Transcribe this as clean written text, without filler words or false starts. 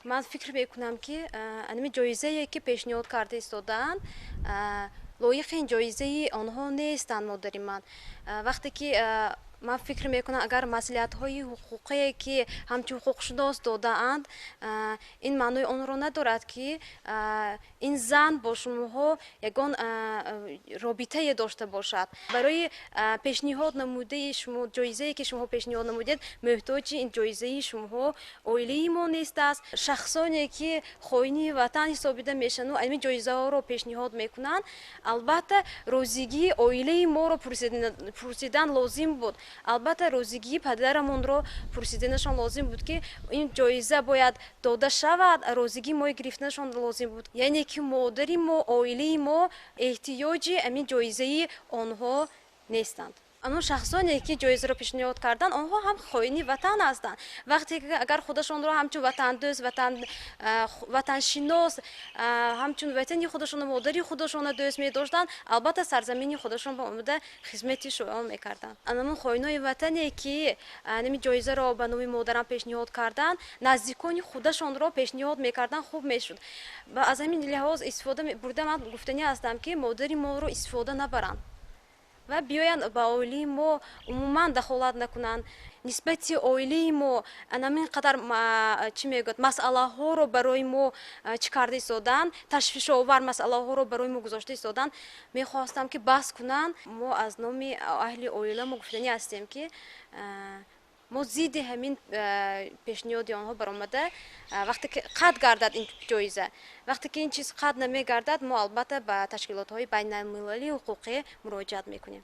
Ман фикр мекунам, ки анами ҷоизае, ки пешниҳод карда истодаанд, лоиқи ин ҷоизаи онҳо нестанд. Модари ман, вақте ки ман фикр мекунам, агар маслиҳатҳои ҳуқуқие, ки ҳамчун ҳуқуқшунос додаанд, ин маънои онро надорад, ки ин зан бо шумоҳо ягон робитае дошта бошад. Барои пешниҳод намудаи шумо, ҷоизае, ки шумо пешниҳод намудед, муҳтоҷи ин ҷоизаи шумоҳо оилаи мо нестааст. Шахсоне, ки хоини ватан ҳисобида мешаванд, ҳамин ҷоизаҳоро пешниҳод мекунанд, албатта, розигии оилаи моро пурсидан лозим буд. Албатта, розигии падарамонро пурсиданашон лозим буд, ки ин ҷоиза бояд дода шавад. Розигии мои гирифтанашон лозим буд. Яъне ки модари мо, оилаи мо эҳтиёҷи ҳамин ҷоизаи онҳо нестанд. Ано шахсоне, ки ҷоизаро пешниҳод карданд, онҳо ҳам хоини ватан ҳастанд. Вақте ки агар худашонро ҳамчун ватандӯст, ватаншинос, ҳамчун ватани худашонро, модари худашонро дӯст медоштанд, албатта, сарзамини худашон ба омада хизмати шоён мекарданд. Анамон хоинои ватане, ки нами ҷоизаро ба номи модарам пешниҳод карданд, наздикони худашонро пешниҳод мекарданд, хуб мешуд. Ва аз ҳамин лиҳоз истифода бурда, ман гуфтанӣ ҳастам, ки модари моро истифода набаранд ва биёянд, ба оилаи мо умуман дахолат накунанд. Нисбати оилаи мо анамин қадар, чӣ мегӯяд, масъалаҳоро барои мо чӣ карда истодаанд, ташвишовар масъалаҳоро барои мо гузошта истодаанд. Мехостам, ки баҳс кунанд. Мо аз номи аҳли оила мо гуфтанӣ ҳастем, ки мо зидди ҳамин пешниҳоди онҳо баромада, вақте ки қатъ гардад ин ҷоиза, вақте ки ин чиз қатъ намегардад, мо, албатта, ба ташкилотҳои байналмилалии ҳуқуқӣ муроҷиат мекунем.